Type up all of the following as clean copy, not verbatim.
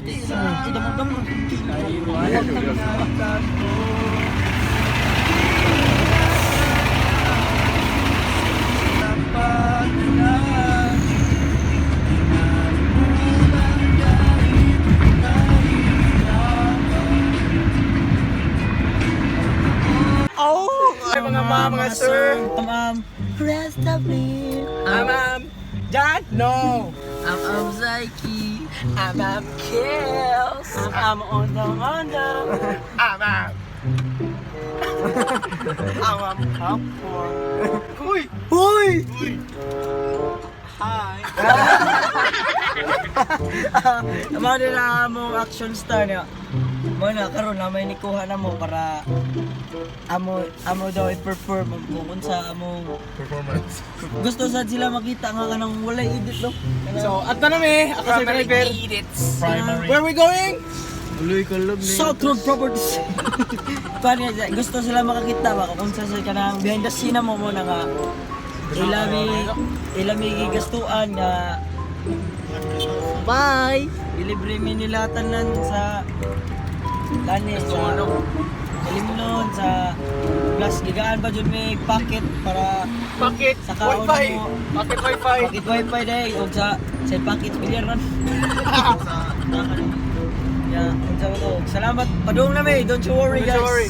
Gusto eh. Idamag-damag. Oh! Ay, mga ma'am, mga sir. Ma'am, rest of me. Ma'am, Jan? No. I'm Psyche. I'm Kills. I'm on the on the. Ma'am. I'm popcorn. Uy! Uy! Hi. Mao din na among action star niya. Mo na karon na may nikuha na mo para amo amo daw i-perform kung unsa among Performance. Gusto sad sila makita nga kanang walay edit, no. So, at na nami, ako si driver. Primary. Where we going? South Road Properties. Paano yan, gusto sila makakita ba kung unsa sa kanang behind the scene mo mo na nga ilami ilami gigastuan nga. Bye! Ilibre mi nila tanan sa lani sa Kalimnon sa plus gigaan pa jud mi packet para Packet sa kaon wifi. mo. Packet wifi. Packet wifi day og sa packet bilyaran. Yeah, unsa ba to? Salamat. Padung na mi. Don't you worry, Don't you guys. worry.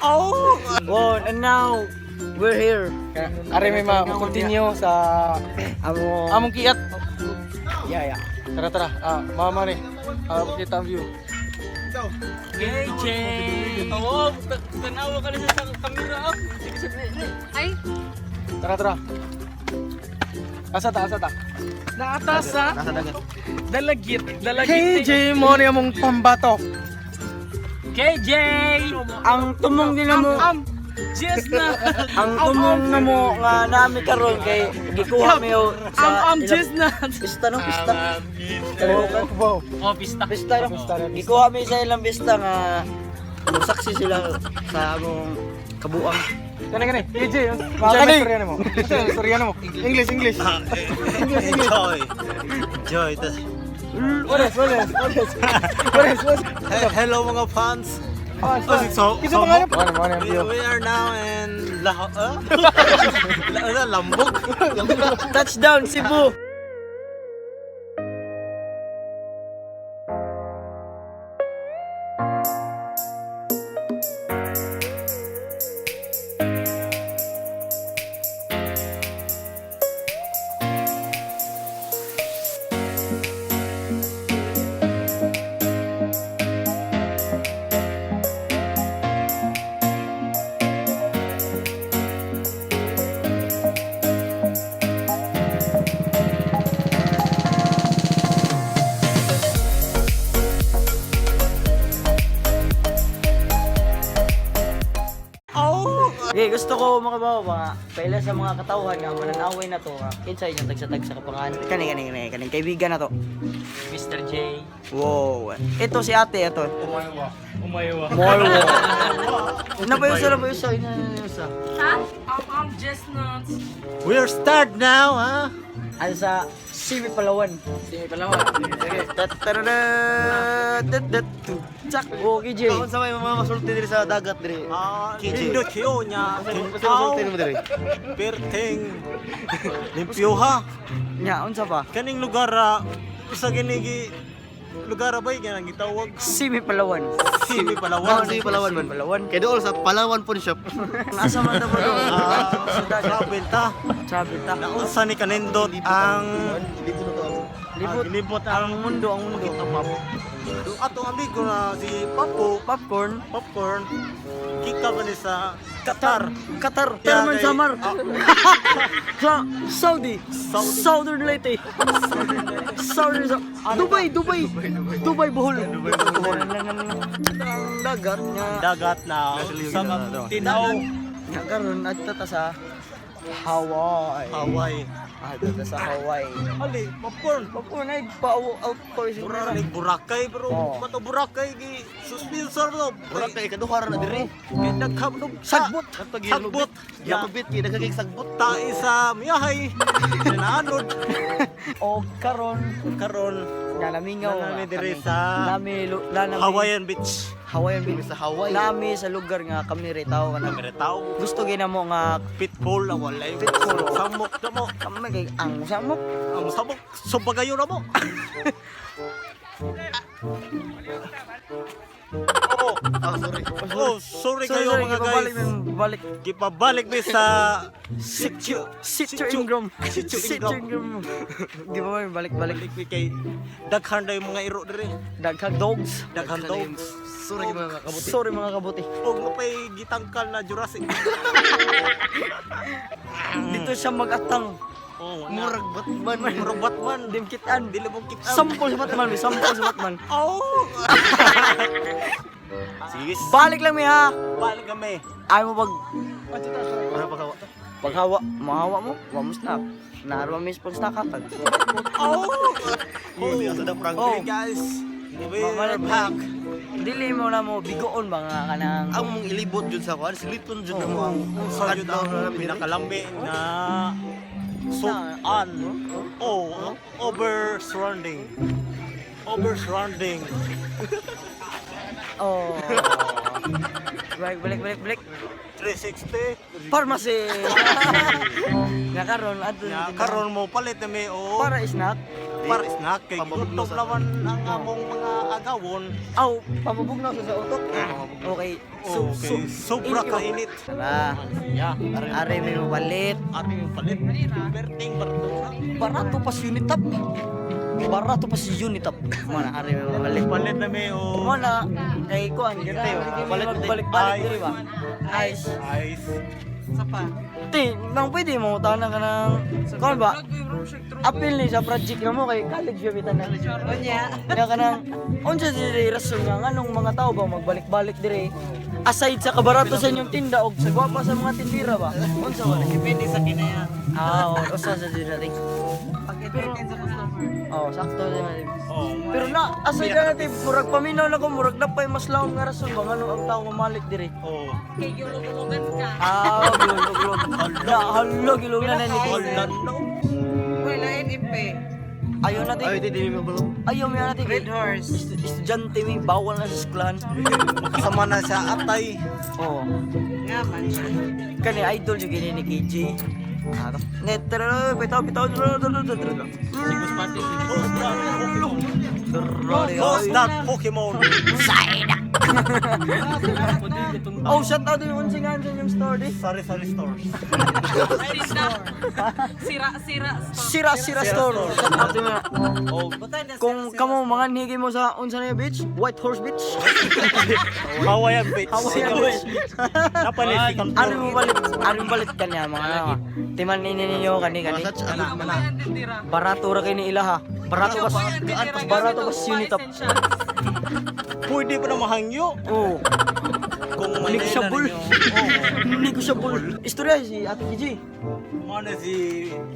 Oh! Well, and now we're here. Are may ma continue sa Amo among kiat. Yeah. Tara tara. Ah, mama ni. Ah, kita ang view. KJ. Oh, tanawa ka na sa camera. Ay, Tara tara. Asa ta, asa ta. Naatas sa Dalagit, dalagit. KJ mo ni among pambato. KJ! Ang tumong din mo. Yes na. Ang tumong na mo nga nami karon kay gikuha mi o sa Am yes na. Pista, no, pista. Wow. oh, pista. Pista, no. Gikuha mi sa ilang pista nga saksi sila sa among kabuang. Kani kani. KJ, kani. Istorya mo. Istorya mo. English, English. English, English. Enjoy. Enjoy. What is, what is, what is? What is, what is? Hello mga fans. Oh, So, Kinsa pangalan? Mo ni ang We, view. we are now in Lambog. Touchdown Cebu. Okay, gusto ko mga bawa mga paila sa mga katawhan nga mananaway na to nga. Kinsa inyong tagsa-tagsa ka pangalan? Kani kani kani kani kaibigan na to. Mr. J. Wow. Ito si ate ito. Umaywa. Morwo. Nabayusa nabayusa ina nabayusa. Ha? I'm chestnuts. We are start now, ha? Ano sa Simi Palawan. Sige, Palawan. Sige. Tsak, okay, Jay. Kung sa may mga masulti diri sa dagat diri. Ah, KJ. nindot kayo niya. Kasi masulti mo diri. Perteng. Limpyo ha. Nya, unsa pa? Kaning lugar ah, usa gini gi lugar ah, bay kanang gitawag Simi Palawan. Simi Palawan. Simi Palawan man. Palawan. Kay dool sa Palawan Pawn Shop. Asa man ta bro? Ah, Sa dagat. travel ta. Travel ta. Naunsa ni kanindot ang Dito na to. Libot ah, gilibot ang mundo, ang mundo. Atong amigo na si Papo, Popcorn. Popcorn, kika ba ni sa Qatar. Qatar. Yeah, Terman kay- Samar. Ah. Sa Saudi. Saudi. Southern Leyte. Southern Dubai, Dubai. Dubai, Bohol. Bohol. Ang dagat nga Dagat na sa tinaw nga karon adto ta sa Hawaii. Hawaii. Adto ta sa Hawaii. Ali, popcorn. Popcorn ay pa-out ko Mura ni Boracay bro. Oh. Bato Boracay gi suspensor to. Murag kay kaduhar na diri. Kay daghang og Sagbot. Sagbot. Yapabit kay daghang kay sagbot. Tae sa miyahay. Naanod O karon karon nga namingaw Nanami nga diri kami. sa Nami nanami Hawaiian Beach. Hawaiian Beach. Sa Hawaii. Nami sa lugar nga kami ri tawo kana. Mere tao Gusto gina mo nga pitbull na walay. Pitbull. Samok na mo. kami kay ang samok. Ang samok subagayo na mo. Oh, Ah, sorry. oh, sorry kayo Sorry, mga gibabalik guys. mi, balik. Gipabalik mi sa Sitio. Sitio Ingram. Sitio Sitio Ingram. Ingram. Di ba may balik balik Balik mi kay daghan daw yung mga iro diri. daghang dogs. Daghan dogs. Sorry mga kabuti. Sorry mga kabuti. Og mapay gitangkal na Jurassic. Dito siya magatang. Oh, Murag Batman. Murag Batman. Dimkitan. Dili mo kitaan. Sampol sa Batman, may sampol sa Batman. Oh. Sige. Balik lang mi ha. Balik kami. Ayaw mo pag Para paghawa. paghawa, mahawa mo, wa mo snap. Naarwa mi pag snack hatag. Oh. Oh, sa da prank. Oh. Hey guys. We're Mamalit. back. Dili mo na mo bigoon ba nga kanang Ang mong ilibot jud sa kuan, siliton jud na mo ang Sa yun adlaw ang na namin diri. pinakalambi na sukan. Oh, over surrounding. Over surrounding. Oh. Balik balik balik balik. 360. Pharmacy. Nga karon adto Ya, karon mo palit na may o para snack. para snack kay Pamabugno gutom sa- naman ang among mga agawon. Aw, pamabugnaw sa sa utok. Okay. So, Okay, sobra init. kainit. Tara. Ya, Are may mabalit. ari mo palit. Perting barato na. Barato pa si Unitap. Barato pa si Unitap. Mana are may mabalit. Palit na may o Mana kay kuan tayo. Balik balik balik diri ba? Ice. ice. Ti, nang pwede mo tanan ka ng kuan ba? Apil ni sa project na mo kay college yo bitan na. Unya. Nga ka nang unsa diri rason nga nganong mga tao ba magbalik-balik diri? Aside sa kabarato sa inyong tinda og sa gwapa sa mga tindira ba? Unsa ba? Depende sa kinaya. Ah, oh, usa sa diri natin. Pag-entertain sa customer. Oh, sakto din natin. Oh, Pero na, aside na natin, murag paminaw na ko, murag na pa'y mas lawom nga rason ba nganong ang tao mamalik diri? Oh. Kay gulog-gulogan ka. Ah, gulog-gulog. Hala, hala, gilong na na ni Hala no. Uy, lain ipe. Ayaw natin. Ay, di di mo balo. Ayaw mo natin. Red horse. Estudyante mi, bawal na sa eskwelahan. Makasama na siya atay. Oo. Nga man. Kani idol yung gini ni KJ. Ano? Netero, bitaw, bitaw, Who's that Pokemon? Who's that Pokemon? Oh, shout out yung unsingan sa inyong store di. Sorry, sorry stores. Sira, sira. Sira, sira store. Shout out yung Oh, Kung kamo mga nigi mo sa unsa na yung beach, White Horse Beach. Hawaiian Beach. Hawaiian Beach. Napalit si Kamtor. Ano mo balit? Ano mo balit kanya mga ano? Timan ninyo ninyo kani kani. Masach ano man. Barato ra kay ni ila ha. Barato pas barato pas unit up. Pwede pa na mahangyo. Oh, Kung may negotiable. Negotiable. Istorya si Ate KJ. Mana si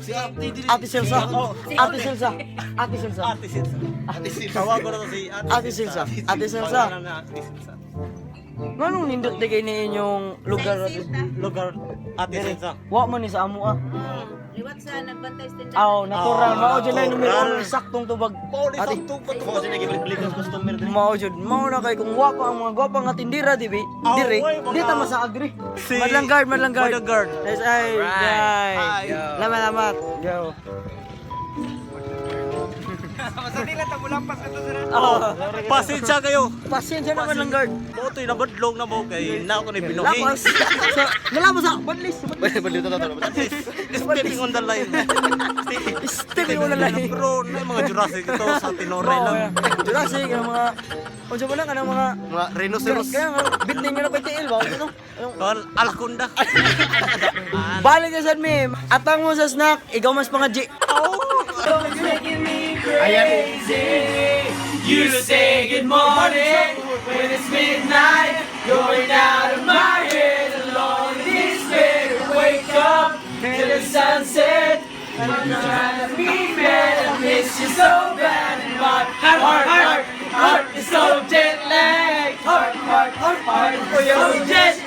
Si Ate dili. Ate Celsa. Oh. Ate Celsa. Ate Celsa. Ate Silsa. Ate Silsa. Tawag ko na to si Ate Ate Silsa. Ate Celsa. Pangalan na Ate Silsa. Nganong nindot di kay ni inyong lugar? Lugar Ate Silsa. Wa man ni sa amo ah. Liwat sa nagbantay sa tindahan. Aw, natural. Mao jud na yung numero Natural. uno, saktong tubag. Mao ni Ate. sakto pa to. Mo kasi nagibalik-balik ang customer diri. Mao jud, mao na kay kung gwapa ang mga gwapa nga tindira di bi. Aw, Dire, oy, mga- di ta masaag diri. Si Madlang guard, madlang guard. Madlang guard. Yes, ay, ay. Hi. Lamat, lamat. Go. Oh, pasensya kayo. Pasensya na, madlang guard. Mo to'y nabadlong na mo kay na ako ni binuhi. Lapas. So, nalapos sa badlis, badlis. Balik to to. Stepping on the line. Stepping on the line. Pero na yung mga Jurassic ito sa Tinoray lang. Jurassic, ang mga unsa ba na kanang mga Mga rhinoceros. Kaya nga, bitning nga na pa tiil ba? Ano? Anong- Tol, Alakunda. Balik na sad mi. Atang mo sa snack, ikaw mas panga G. You say good morning when it's midnight. Going out of my head alone in this bed. Wake up till the sunset. I'm trying to be mad. I miss you so bad. And my heart, heart, heart is so jet lagged. Heart, heart, heart, heart is so jet